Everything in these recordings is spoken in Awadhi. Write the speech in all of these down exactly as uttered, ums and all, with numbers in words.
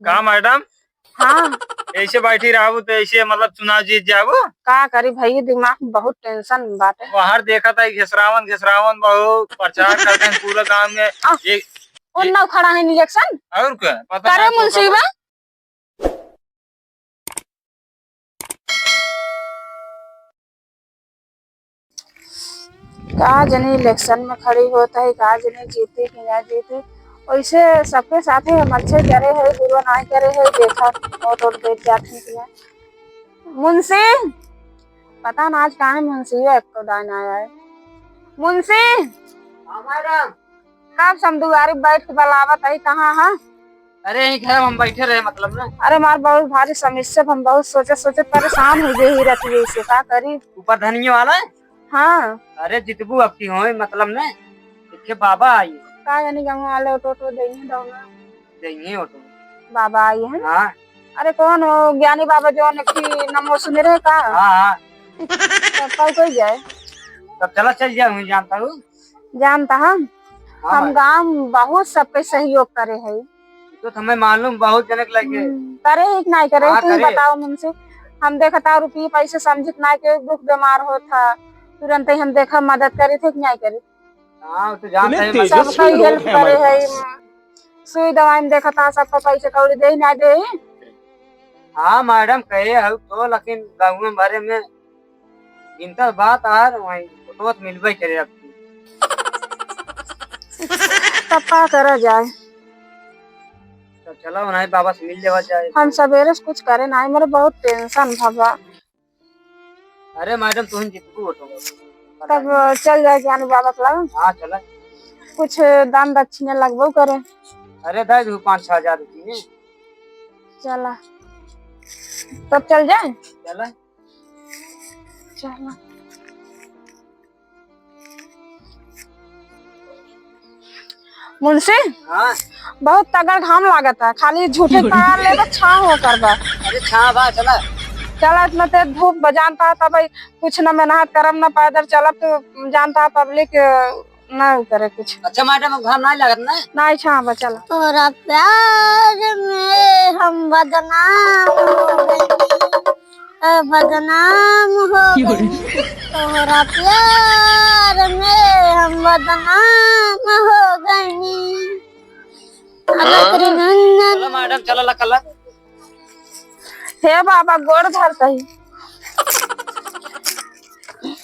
का मैडम? हाँ। ऐसे बैठी रहबू तो ऐसे मतलब चुनाव जीत जाबू? का करी भैया, दिमाग में बहुत tension बाटे। बाहर देखा था घिसरावन, घिसरावन बहुत प्रचार करते हैं पूरा गांव में। आ, एक उन्नव खड़ा है election। और क्या? पता करे नहीं तो मुंशी बा। का जनी election में खड़ी होत है, का जनी जीती कि ना जीती। वैसे सबके साथे हम अच्छे करे है, बुरा ना करे है, देखा वोट वोट देत जात है कि ना। मुंशी, पता ना आज काहे मुंशी एको दाई ना आया है। मुंशी, हाँ मैडम। कब से हम दुआरी बैठ के बलावत हई, कहाँ है? अरे, यहीं घर हम बैठे रहे, मतलब ना। अरे, हमार बहुत भारी समस्या, हम बहुत सोचे सोचे परेशान हो गए ही रहती है, इसे का करी? ऊपर धनिये वाला है? हाँ। अरे, जितबू अब की होए, मतलब ना, देखे बाबा आई। का जानी गाँव वाले ऑटो ऑटो देंगे दौना। देंगे ऑटो। बाबा आई है? हाँ। अरे, कौन हो ज्ञानी बाबा, जो अनकी नमो सुने रहे का? हाँ, हाँ। तब कल कोई जाए? तब चला, चल जाए, वहीं जानता हूँ। जानता हम, हाँ हम भाई। गाँव बहुत सबके सहयोग करे है। तो हमें मालूम बहुत जनक लगे। हम्म, करे है कि नहीं करे? हाँ, तुम करे। बताओ मुंशी, हम देखता रुपये पैसे समझित नहीं के दुख बीमार होत था, तुरंत ही हम देखा मदद करे थे कि नहीं करे? हाँ, तो जानता है, इतने तेजस्वी सबका लोग help हैं करे हमारे है। पास। सुई दवाई में देखता सबका पैसे कौड़ी दे ना दे। हाँ मैडम, कहे हूँ तो, लेकिन गाँव में भरे में इनका बात आर वहीं फोटो तो मिलबे करे आपकी। तब का करा जाए? तो चलो, उन्हें बाबा से मिल लेवा जाए। हम सवेरे से कुछ करे ना, मेरे बहुत tension भवा। अरे मैडम, तुम जीतबू ऑटो। तब चल जाए ज्ञान बाबा के लगे। हाँ, चला। कुछ दान दक्षिणा लगबो करे। अरे, दे दू पाँच छह हजार रुपये। चला, तब चल जाए। चला। चला। मुंशी, हाँ? बहुत तगड़ घाम लागत है, खाली झूठे तैयार ले बा, छाँव हो कर बा। अरे छाँव बा, चला। चला, इतना तेज धूप बजानता है, तब कुछ न मेहनत करब, न पैदल चलब, तो जानता है public, अ, ना करे कुछ। अच्छा मैडम, अब घाम ना लागत ना? ना, छाँव बा, चला। तोरा प्यार में हम बदनाम हो गए। ए, बदनाम हो गई। तोहरा प्यार में हम बदनाम हो गई। अब तेरे नंदन चलो मैडम, चलो ला, कला। हे बाबा, गोड़ धरता ही।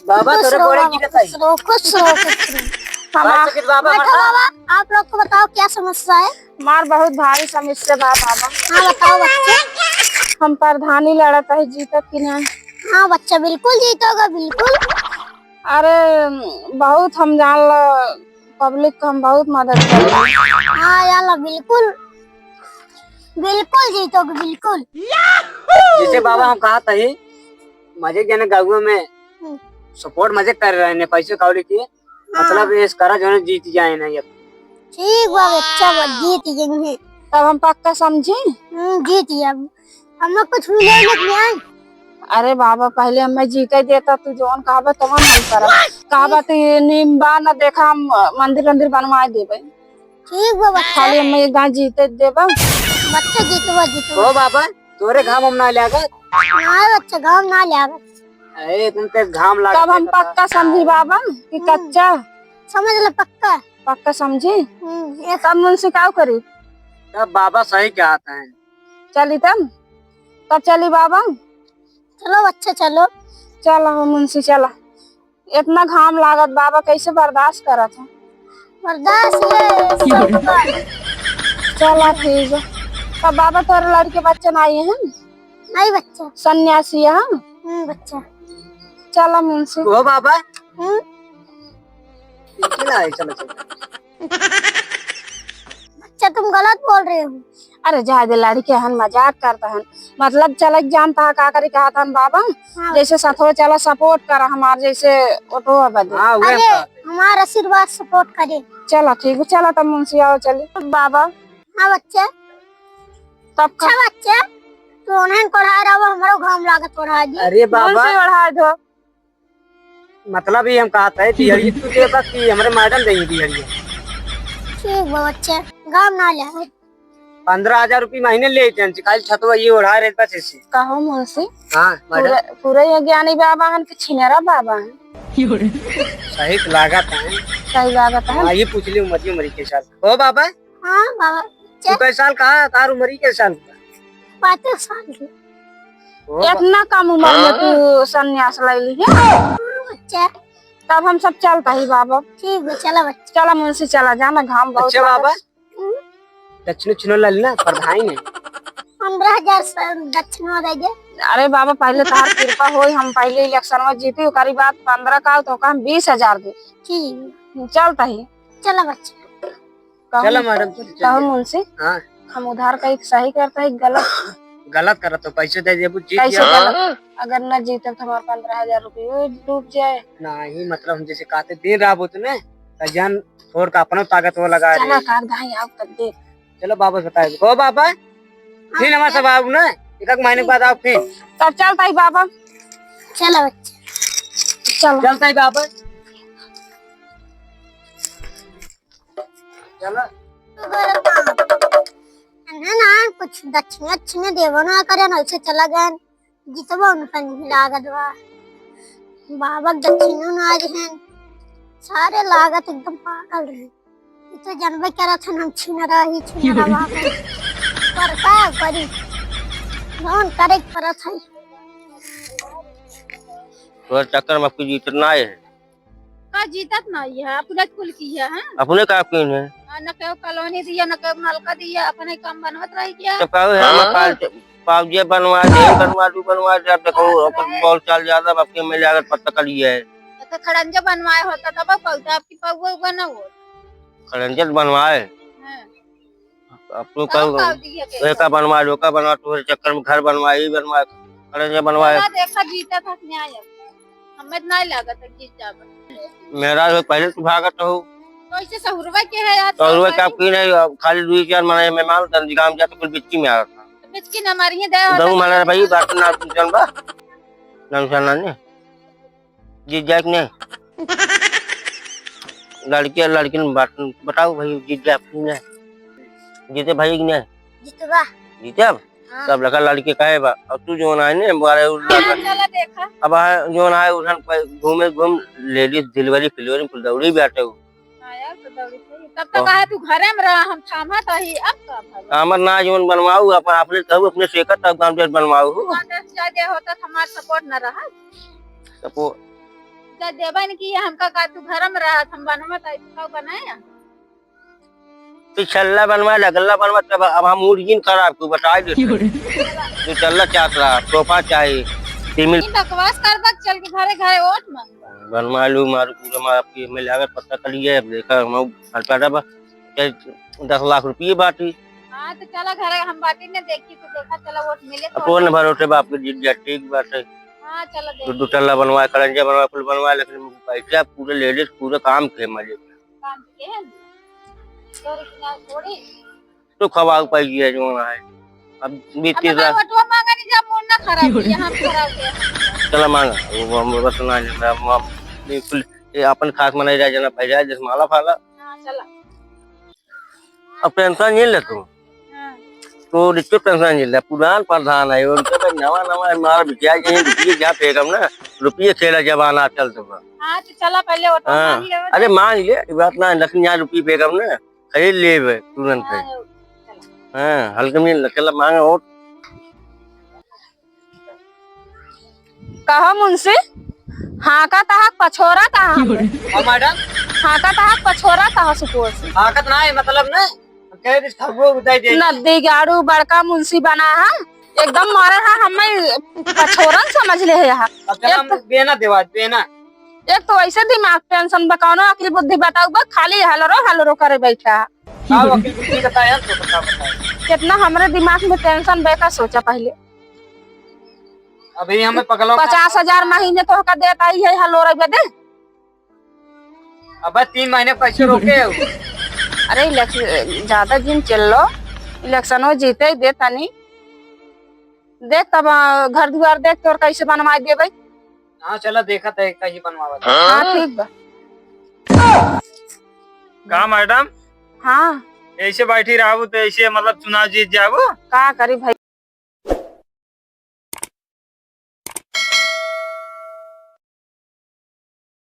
बाबा, खुश तोरे रहो गोड़े बाबा, गिरत है। खुश रहो, खुश रहो, खुश रहो। हम बैठ सकित बाबा, बैठो मरता। बाबा, आप लोग को बताओ क्या समस्या है? हमार बहुत भारी समस्या बा बाबा। हाँ, बताओ बच्चे। हम प्रधानी लड़त है, जीतब कि नहीं? हाँ बच्चा, बिल्कुल जीतोगा, बिल्कुल। अरे, बहुत हम जान लो, public को हम बहुत मदद करी। हाँ, याला, बिल्कुल, बिल्कुल जीतोगे, बिल्कुल। जैसे बाबा हम कहा था ही, मजे के ने गाँव में हम्म। Support मजे कर रहे हैं, पैसे कौड़ी की, हाँ। मतलब, ये करा जो है जीत जाए ना ये। ठीक बा बच्चा, बस जीत जाएंगे। तब हम पक्का समझी? हम्म, जीत जाब। हम लोग कुछ मिले नहीं आए। अरे बाबा, पहले हमें जीते देता, तू जौन कहबे तवन हम करब। कहबे तो ये नीम बा न, देखा हम मंदिर वंदिर बनवाए देबे। ठीक बा बच्चा। खाली हमें एक गाँव जीते देबा। बच्चा जीतबा, जीतबा। ओ बाबा, तोरे घाम हम ना लागत। ना बच्चा, घाम ना लागत। अरे, तुम ते घाम लागत तब हम है, पक्का समझी बाबा कि हम्म। कच्चा। समझ ले पक्का। पक्का समझी? हम्म, ये तब मुंशी का करी? तब बाबा सही कहत हैं। चली तब? तब चली बाबा? चलो बच्चा, चलो। चलो मुंशी, चला। इतना घाम लागत बाबा, कैसे बर्दाश्त करत है? बर्दाश्त ये सब कर। चला ठीक है। तब बाबा तोरे लड़के बच्चे ना आए हैं? नहीं बच्चा। सन्यासी है? हम्म, बच्चा। चला मुंशी। ओ बाबा। हम्म? इनके ना है, चलो, चलो। बच्चा, तुम गलत बोल रहे हो। अरे, जाए दे, लड़के हन, मजाक करता हन। मतलब, चलक जानता है, का करी, कहा था बाबा, हाँ। जैसे सथवे चला, support करा हमार, जैसे ऑटो बदे। हाँ, वही अरे, बात है। हमार आशीर्वाद support करे। चला, ठीक है, चला, तब मुंशी आओ, चली। बाबा। हाँ, बच्चा। तब का? अच्छा, बच्चा, तू उन्हें कोढ़ा रहा, वो हमरो घाम लागत, कोढ़ा दी। अरे, बाबा। मुंशी ओढ़ा दो। मतलब, ये हम कहत है, दिहड़ी तू देबा कि हमरे मैडम देंगी दिहड़ी? ठीक बा बच्चा, घाम ना ले। पन्द्रह हजार रुपये महीने लेत हैं, खाली छतवा ये ओढ़ा रहे बस ऐसे। कहो मुंशी, हाँ, मैडम। पूरा, पूरा ये ज्ञानी बाबा हन कि छिनरा बाबा हन? सही तो लागत है। सही लागत है। हाँ, ये पूछ लियो, मत ये मरी के साल। ओ बाबा। हाँ बाबा। तू कै साल का, तार उमरी कै साल का? पाँच साल की। ओ बा- इतना कम उम्र में तू संन्यास ले ली है? हाँ, बच्चा। तब हम सब चलता ही बाबा। ठीक बा, चला बच्चा। चला मुंशी, चला, जाना घाम बहुत अच्छा लागत। बाबा। हम्म। दक्षिण उक्षिण ला लेना, प्रधान है। पन्द्रह हजार से दक्षिण दे दे। अरे बाबा, पहले तोहार कृपा होई, हम पहले election में जीती, ओकरी बाद पन्द्रह का तो हम बीस हजार दे। ठीक। चलता ही। चला बच्चा। कहूँ चला मैडम, चल, चल, कहो चल। मुंशी, हाँ। हम उधार का एक सही करता है, एक गलत? गलत करत हो, पैसे दे देबू, जीत कैसे जाओ। गलत? अगर न जीतब तो हमार पन्द्रह हजार रुपये डूब जाए। नहीं, मतलब हम जैसे कहते दिन रात होते ना, तो जान छोड़ का अपना ताकत वो लगा चला रहे। कागद है, आओ तब दे। चलो वापस बताए। ओ बाबा, फिर हमारे सब आओ ना, एक एक महीने के बाद आओ फिर। तब चलता ही बाबा। चलो बच्चे। चलो। चलता ही बाबा। चला। है ना, कुछ दक्षिण अच्छिण देबो ना करे ना, ऐसे चला गए। जितबो उनका नहीं लागत बा। बाबा दक्षिणो ना आज हैं। सारे लागत एकदम पागल रहे। ये तो जानबे करत हन हम छिनरा ही छिनरा बाबा। पर का करी? जौन करे के परत है। तोहर चक्कर में कुछ इतना है। का जीतत ना ये है, अपने कुल की है, हैं? अपने का कुल है? आ, न केहू कॉलोनी दिया, न केहू नलका दिया, अपने काम बनवत रही क्या? तो कहू है, हाँ? मैं पाँच, पाँच जे बनवा दे, बनवा दू, बनवा दे, अब देखो, बनवा अब दे। बहुत साल ज्यादा, अब के मिले अगर पत्ता करिए है। तो खड़ंजा बनवाए होता, तब अब पौधा आपकी पौवा उवा ना हो। खड़ंजा तो बनवाए। हाँ। अब तू तब कहू, का दिया के एका बनवा, ओका बनवा, तोहरे चक्कर में घर बनवा, ई बनवा, खड़ंजा बनवा। चला देखा, जीता था न्याय। हमें तो नहीं लागत है जीत जाबे। मेरा तो पहले तू भागत हो। तो इसे सहुरवा के है यार, सहुरवा के आप की नहीं, अब खाली दुई चार महीने में माल तन काम जाते कुल बिच्ची में आ रहा। बिच्ची न मारिए दे, दऊ माला भाई, बात ना सुन बा। ना सुनना ने। जीत जाए कि नहीं? लड़की और लड़की में बात बताओ भाई, जीत जाए कि नहीं? जीते भाई कि नहीं? जीतबा। जीते अब? हाँ। सब लड़का लड़की कहे बा। अब तू जोन आए ने, बारे उ हाँ, लड़का चला देखा। अब आ, जोन आए उधर पे घूमे, घूम, ladies delivery फिलिवरी कुल दौड़ी बैठे हो। हाँ यार, तो दौड़ी सही। तब तो कहे तू घरे में रहा, हम थामा तो ही, अब का भला? हमर ना जोन बनवाऊ, अपन अपने कहू, अपने सेकत तब काम जब बनवाऊ। दुकान दस ज्यादा होता तो हमार support न रहा। Support। जब देबे न किया हमका का तू घर में रहा, हम बनवा तो तू का बनाया? पिछल्ला बनवा, लगल्ला बनवा, तब अब हम मूड जिन खराब, तू बता दे। दो चल्ला चाहत रहा, सोफा चाही, तीन मिल- ई बकवास कर बक, चल के घरे, घरे वोट मांग। बनवा लू, मारू पूरा मार, आपकी एमएलए अगर पता कर लिया, अब देखा, हम हल्का बा, चाहे दस लाख रुपये बाटी। हाँ, तो चला घरे, हम बाटी ने देखी, तो देखा, चला वोट मिले अब तो। कौन भरोसे बा आपके जीत जाए, ठीक बात है। हाँ, चला दो, देख। दो चल्ला बनवाए, खड़ंजा बनवाए, कुल बनवाए, लेकिन पैसा पूरे ladies पूरे काम के मजे। काम के है? तोरे के ना थोड़ी। तो खवाऊ पाई है जो है। अब बीस अब तीस हमारे लाख। वोटवा मांगा नहीं, जा मूड ना खराब किया, हम खराब किया। चला मांगा, वो हम बस ना लेना, हम, हम बिल्कुल ये अपन खास मनाई रह जाना पहले, जैसे माला फाला। हाँ, चला। अब tension नहीं ले तू। हाँ। तो रिक्शो tension नहीं ले, पुरान प्रधान है, उनके तो नवा नवा है, मार बिटिया के रुपये क्या फेंकम ना, रुपये खेला जमाना चल तो बा। हाँ, तो चला पहले वोटवा हाँ। मांग ले। अरे मांग ले, ये बात ना, लक्ष्मी यहाँ रुपये फेंकम ना। खरीद लेबे तुरंत है। हाँ, चला। हाँ, हल्के में लकेला मांगे वोट। कहो मुंशी, हाँका तहक पछोरा कहाँ है? हाँ, मैडम। हाँका तहक पछोरा कहाँ सुपोर से? हाँकत ना है, मतलब ना, हम कह दे, खगुआ उदाई दे। नद्दी गाड़ू बड़का मुंशी बना है, एकदम मारे है, हमें पछोरन समझ ले है यहाँ। अब चला, हम एक तो बेना देवा, बेना। एक तो ऐसे दिमाग tension बा, कौनो अकल बुद्धि बताऊ बा, खाली हलरो हलरो करे बैठा। का वकील बुद्धि बताए, हम तो बता बताए। कितना हमरे दिमाग में tension बा, का सोचा पहले। अभी हमें पकड़ो। पचास हजार महीने तोहका देत आई है, हलरो बदे। अबे तीन महीने पैसे रोके हो। अरे election, ज्यादा दिन चल लो, election हो जीते दे तनी। देख तब, आ, घर दुआर देख तोर कैसे बनवाए देबे। हाँ, चला देखत है, कहीं बनवावत है। हाँ, ठीक बा। का मैडम? हाँ। ऐसे बैठी रहबू तो ऐसे मतलब चुनाव जीत जाबू। का करी भाई,